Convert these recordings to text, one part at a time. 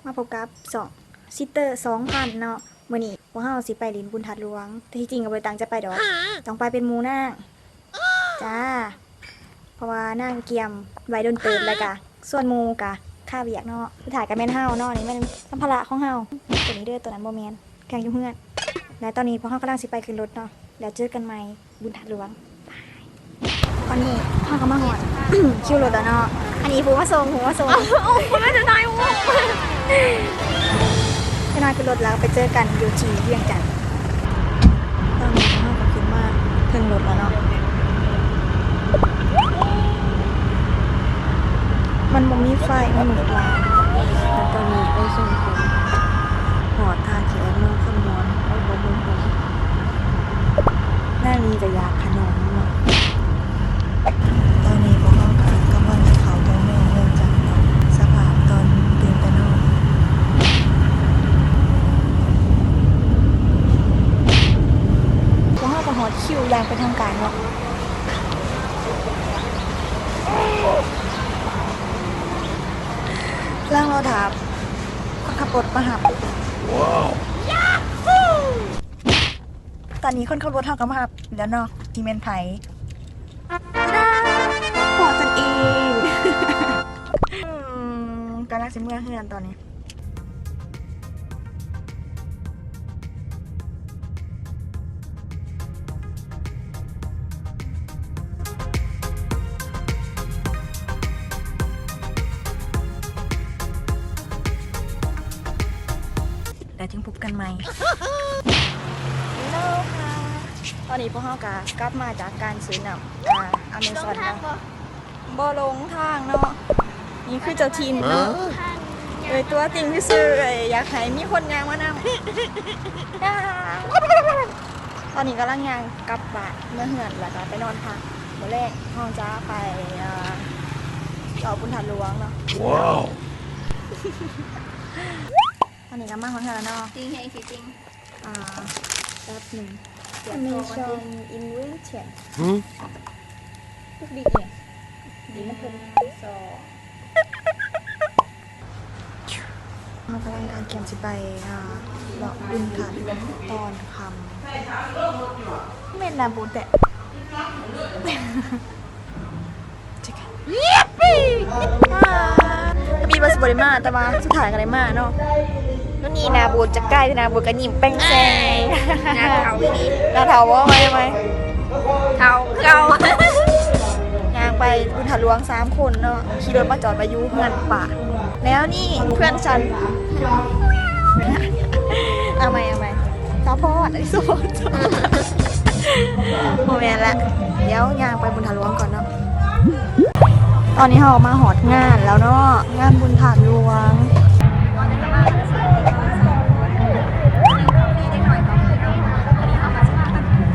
ມາພົບກັບຊ່ອງ ຊິສເຕີສອງພັນເນາະ. ມື້ນີ້ພວກເຮົາຊິໄປຫຼິ້ນບຸນທາດຫຼວງ, ແຕ່ທີ່ຈິງກໍບໍ່ໄດ້ຕັ້ງໃຈໄປດອກ, ຕ້ອງໄປເປັນໝູ່ນາງ ຈ້າ ເພາະວ່ານາງກຽມໄວ້ດົນເຕີບ ແລ້ວກະຊວນໝູ່ກະຄາວຽກເນາະ. ສຸດທ້າຍກະແມ່ນເຮົາເນາະ, ນີ້ແມ່ນສຳພາລະຂອງເຮົາ. ໂຕນີ້ເດີ, ໂຕນັ້ນບໍ່ແມ່ນ, ເຄື່ອງຢູ່ເຮືອນ. ແລະຕອນນີ້ພວກເຮົາກຳລັງຊິໄປຂຶ້ນລົດເນາະ, ແລ້ວເຈີກັນໃໝ່ບຸນທາດຫຼວງ. ຕອນນີ້ເຮົາກໍມາຮອດ ຄິວລົດແລ້ວເນາະ. ອັນນີ້ຜູ້ມາສົ່ງ, ຜູ້ມາສົ່ງ. ໂອ້ ມາຈາກໃນ? ໂອ້ ໄປນອນຂຶ້ນລົດແລ້ວໄປເຈີກັນຢູ່ທີ່ວຽງຈັນ. ຕອນນີ້ເຮົາກໍຂຶ້ນມາເທິງລົດແລ້ວເນາະ. ມັນບໍ່ມີໄຟ, ມັນມືດຫຼາຍ. ແລ້ວຕອນນີ້ໄປສົ່ງຄົນຮອດທ່າແຂກເມືອງຄຳມ່ວນ. ໂອ້ ບໍ່ເບິ່ງຄົນ. ນາງນີ້ກໍຢາກຂະໜົມເນາະ. ຕອນນີ້ພວກເຮົາກໍກຳລັງຈະເຂົ້າຕົວເມືອງວຽງຈັນເນາະ, ສະພາບຕອນຕື່ນແຕ່ນອນ. ພວກເຮົາກໍຮອດຄິວຢ່າງເປັນທາງການເນາະ. ກຳລັງລໍຖ້າຄົນຂັບລົດມາຮັບ. ຕອນນີ້ຄົນຂັບລົດເຮົາກໍມາຮັບແລ້ວເນາະ, ຊິແມ່ນໃຜ? ຕາດາ! ພໍ່ຕົນເອງ. ອືມ ກຳລັງຊິເມືອເຮືອນຕອນນີ້. ແລ້ວຈຶ່ງພົບກັນໃໝ່. ເຮລໂລ ຄ່ະ. ຕອນນີ້ພວກເຮົາກໍກັບມາຈາກການຊື້ນ້ຳ ອາ ອາເມຊອນເນາະ. ບໍ່ຫຼົງທາງເນາະ. ນີ້ຄືເຈົ້າຖິ່ນເນາະ. ເອີຍ ຕົວຈິງຊື່ໆ ເອີຍ ຢາກໃຫ້ມີຄົນຍ່າງມານຳ. ຕອນນີ້ກຳລັງຍ່າງກັບບ້ານເມືອເຮືອນ ແລ້ວກໍໄປນອນພັກ. ມື້ແລງເຮົາຈະໄປ ເອີ ເລາະບຸນທາດຫຼວງເນາະ. ຕອນນີ້ກໍມາຮອດເຮືອນແລ້ວເນາະ. ຕິງແຮງຊິຕິງ. ອ່າ ແປັບໜຶ່ງ. Amazon Invention. ຫື? ປຸກດິກເອງ. ດີນຳເພິ່ນ. ສອງ. ເຮົາກຳລັງກຽມຊິໄປ ອ່າ ເລາະບຸນທາດຫຼວງຕອນຄ່ຳ. ແມ່ນໜ້າບູດແທ້. ທຳອິດວ່າຊິບໍ່ໄດ້ມາ ແຕ່ວ່າສຸດທ້າຍກໍໄດ້ມາເນາະ. ໂນ່ນນີ້ໜ້າບູດຈະກາຍເປັນໜ້າບູດກະຍິ້ມແປ້ງແຊງ. ໜ້າເຖົ້າອີ່ຫຼີ. ໜ້າເຖົ້າບໍ່? ເອົາໃໝ່ ເອົາໃໝ່. ເຖົ້າຄືເກົ່າ. ຍ່າງໄປບຸນທາດຫຼວງສາມຄົນເນາະ, ຂີ່ລົດມາຈອດໄວ້ຢູ່ເຮືອນປ້າ. ແນວນີ້ເພື່ອນສັນ. ເອົາໃໝ່ ເອົາໃໝ່. ສາວພອນ ອັນນີ້ສາວພອນ. ບໍ່ແມ່ນລະ, ດຽວຍ່າງໄປບຸນທາດຫຼວງກ່ອນເນາະ. ຕອນນີ້ເຮົາມາຮອດງານແລ້ວເນາະ, ງານບຸນທາດຫຼວງ.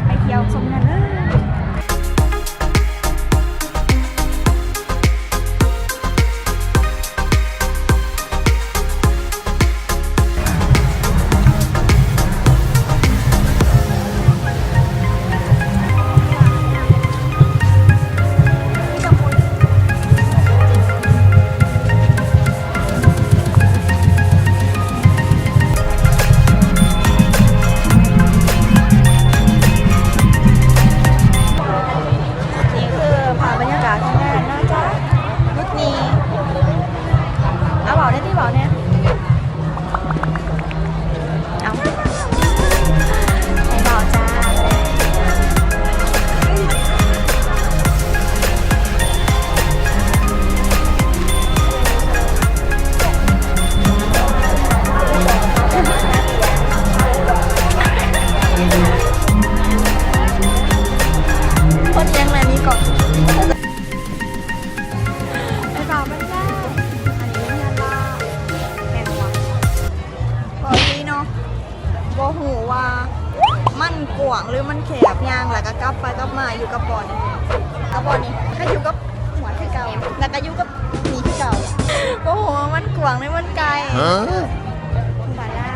ໄປທ່ຽວຊົມງານເດີ. ນີ້ຄືພາບບັນຍາກາດຂອງງານເນາະຈ້າ. ລຸດນີ້ ເອົາ ເວົ້າແດ່ຕິ ເວົ້າແດ່. ເອົາ ໃຫ້ເວົ້າຈ້າ. ຄົນຍັງແມ່ນນີ້ກ່ອນ. ໄປເວົ້າມັນຈ້າ. ອັນນີ້ເຮືອນລາວແມ່ນບໍ່? ເວົ້າອີ່ຫຼີເນາະ. ບໍ່ຮູ້ວ່າມັນກວ້າງຫຼືມັນແຄບ, ຍ່າງແລ້ວກໍກັບໄປກັບມາຢູ່ກັບບ່ອນນີ້ ກັບບ່ອນນີ້. ຄັນຢູ່ກັບຫົວຄືເກົ່າ ແລ້ວກໍຢູ່ກັບນີ້ຄືເກົ່າ. ບໍ່ຮູ້ວ່າມັນກວ້າງຫຼືມັນໄກ. ຫາ? ບາລາ.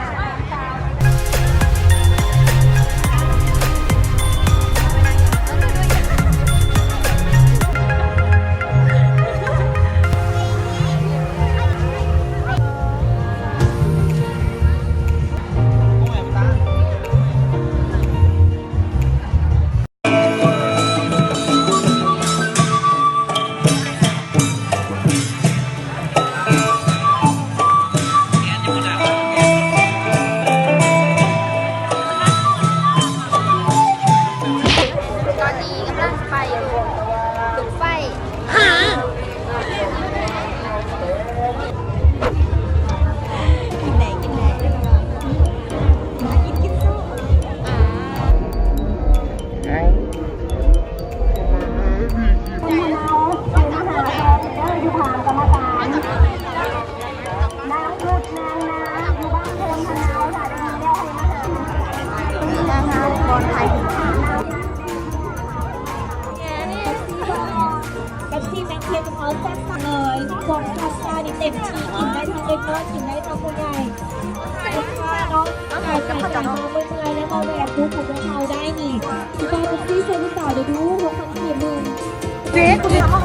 ເ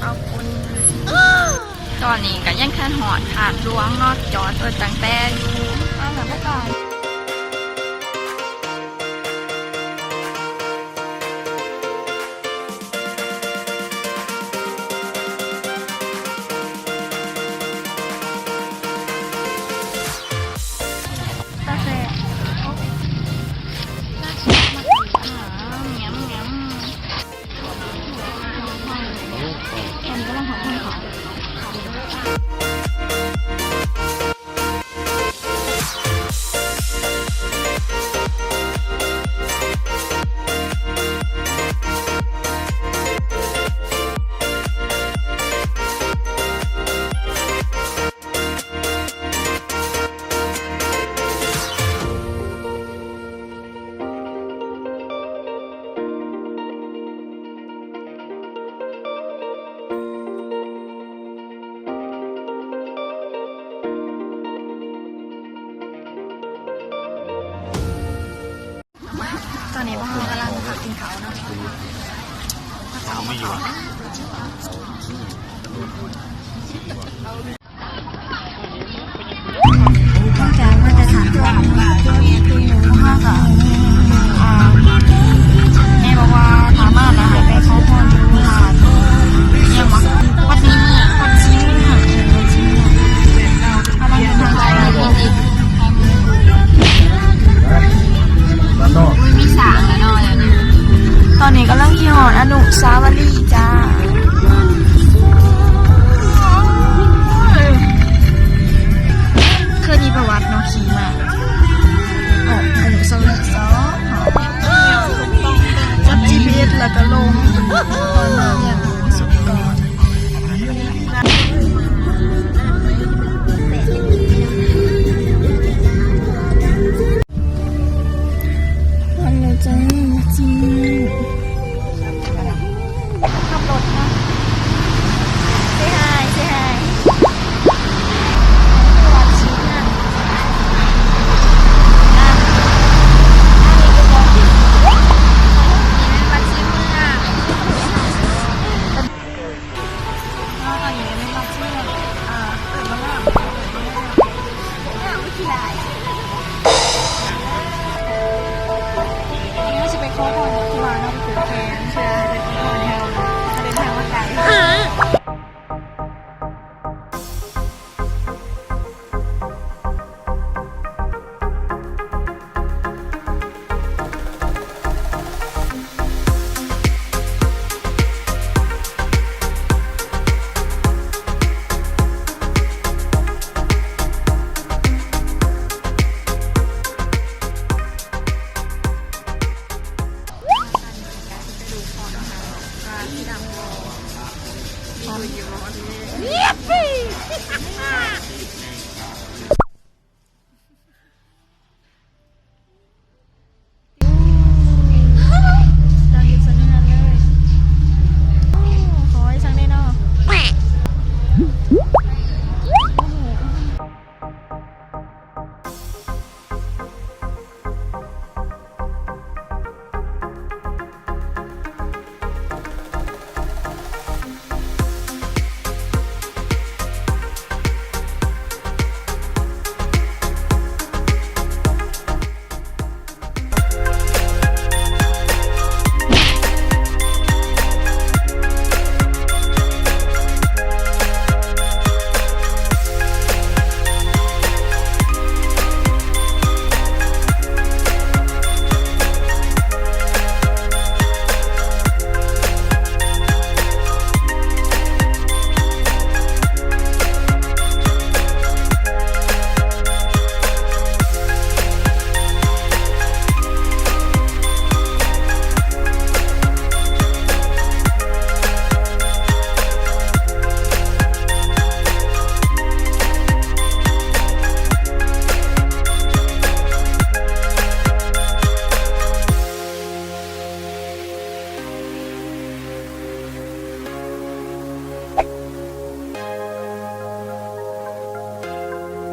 ເອົາຄົນ. ຕອນນີ້ກໍຍັງທັນຮອດທາດຫຼວງເນາະ ຈອດລົດຕັ້ງແຕ່ຢູ່ ເອົາລະ ບາຍບາຍ. ຕາແຊບ ອັນນີ້ກຳລັງຫອມ ຫອມ. ຕອນນີ້ພວກເຮົາກຳລັງພັກກິນເຂົ້າເນາະ. ເອົາໄມ່ຢູ່. ຫຼັງຈາກມາແຕ່ທາດຫຼວງ ພວກເຮົາກໍ ອ່າ ແມ່ບອກວ່າຖ້າມາແລ້ວໃຫ້ໄປຂໍພອນຢູ່ທາດ ຫຍັງວະ ວັດສີເມືອງ ວັດສີເມືອງ ເອີ ວັດສີເມືອງ. ເຮົາມາເດີນທາງໄກເນາະ ມີສາງແລ້ວເນາະ. ຕອນນີ້ກຳລັງຂີ່ຮອດອະນຸສາວະລີຈ້າ. ເຄີຍມີປະຫວັດເນາະ ຂີ່ມາ ອອກອະນຸສາວະລີສອງ ຈັບຈີພີເອັສແລ້ວກໍລົງ ຮອດແລ້ວຈ້າ ວັດສີເມືອງ. ຂັບລົດເນາະ ເຊຮາຍ ເຊຮາຍ. ວັດສີເມືອງ ອັນນີ້ຄືບໍ່ ນີ້ແມ່ນວັດສີເມືອງ. Yippee!